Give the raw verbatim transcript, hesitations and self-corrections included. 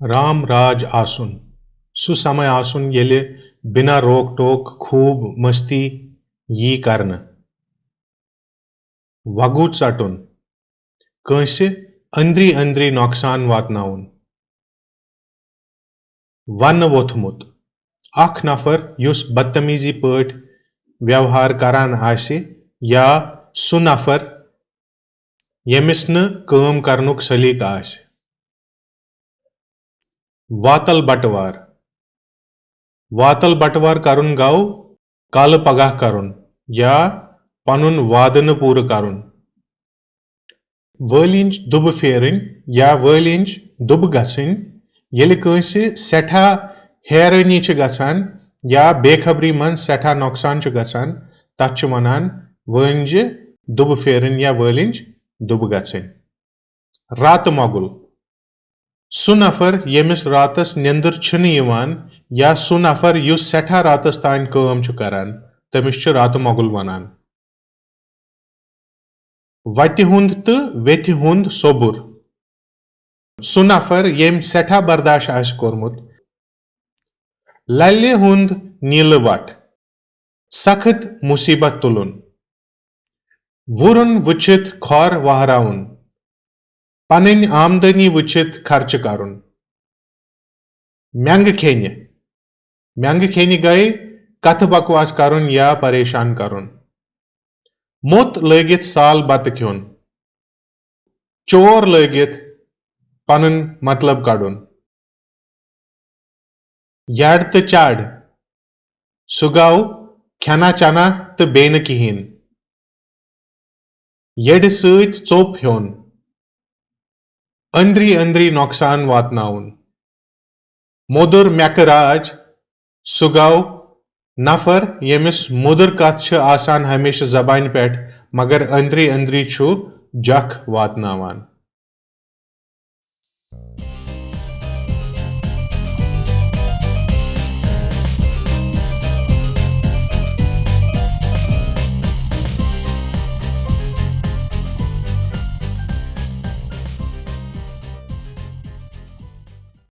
رام راج آسُن۔ سُہ سمے آسُن ییٚلہِ بنا روک ٹوک خوب مستی یی کرنہٕ۔ وگُو ژٹُن۔ کٲنٛسہِ أنٛدری أنٛدری نۄقصان واتناوُن۔ ونہٕ ووٚتھمُت۔ اکھ نفر یُس بدتمیزی پٲٹھۍ ویوہار کران آسہِ یا سُہ نفر ییٚمِس نہٕ کٲم کرنُک سلیقہٕ آسہِ۔ واتل بٹوار۔ واتل بٹوار کرُن گوٚو کالہٕ پگاہ کرُن یا پنُن وعدٕ نہٕ پوٗرٕ کرُن۔ وٲلِنج دُبہٕ پھیرٕنۍ یا وٲلِنج دُبہٕ گژھٕنۍ۔ ییٚلہِ کٲنٛسہِ سٮ۪ٹھاہ حیرٲنی چھِ گژھان یا بے خبری منٛز سٮ۪ٹھاہ نۄقصان چھُ گژھان، تتھ چھِ ونان وٲلِنجہِ دُبہٕ پھیرٕنۍ یا وٲلِنج دُبہٕ گژھٕنۍ۔ راتہٕ مۄغُل۔ سُہ نفر ییٚمِس راتس نیندٕر چھنہٕ یِوان یا سُہ نفر یُس سٮ۪ٹھاہ راتس تانۍ کٲم چھُ کران، تٔمِس چھِ راتہٕ مۄغُل ونان۔ وتہِ ہُنٛد تہٕ ویتھِ ہُنٛد صبُر۔ سُہ نفر ییٚمۍ سٮ۪ٹھاہ برداش آسہِ کوٚرمُت۔ للہِ ہُنٛد نیٖلہٕ وٹھ۔ سخت مصیبت تُلُن۔ وُرُن وٕچھِتھ کھۄر وہراوُن۔ پنٕنۍ آمدنی وٕچھِتھ خرچہٕ کرُن۔ مٮ۪نٛگہٕ کھیٚنہِ۔ مٮ۪نٛگہٕ کھیٚنہِ گٔے کتھٕ بکواس کرُن یا پریشان کرُن۔ موٚت لٲگِتھ سال بتہٕ کھیوٚن۔ چور لٲگِتھ پنُن مطلب کڑُن۔ یڈ تہٕ چڑ۔ سُہ گوٚو کھٮ۪نا چنا تہٕ بیٚیہِ نہٕ کِہیٖنۍ۔ یڈِ سۭتۍ ژوٚپ ہیوٚن۔ أنٛدری أنٛدری نۄقصان واتناوُن۔ موٚدُر میکہٕ راج۔ سُہ گوٚو نفر ییٚمِس موٚدُر کتھ چھِ آسان ہمیشہٕ زبانہِ پٮ۪ٹھ، مگر أنٛدری أنٛدری چھُ جکھ واتناوان۔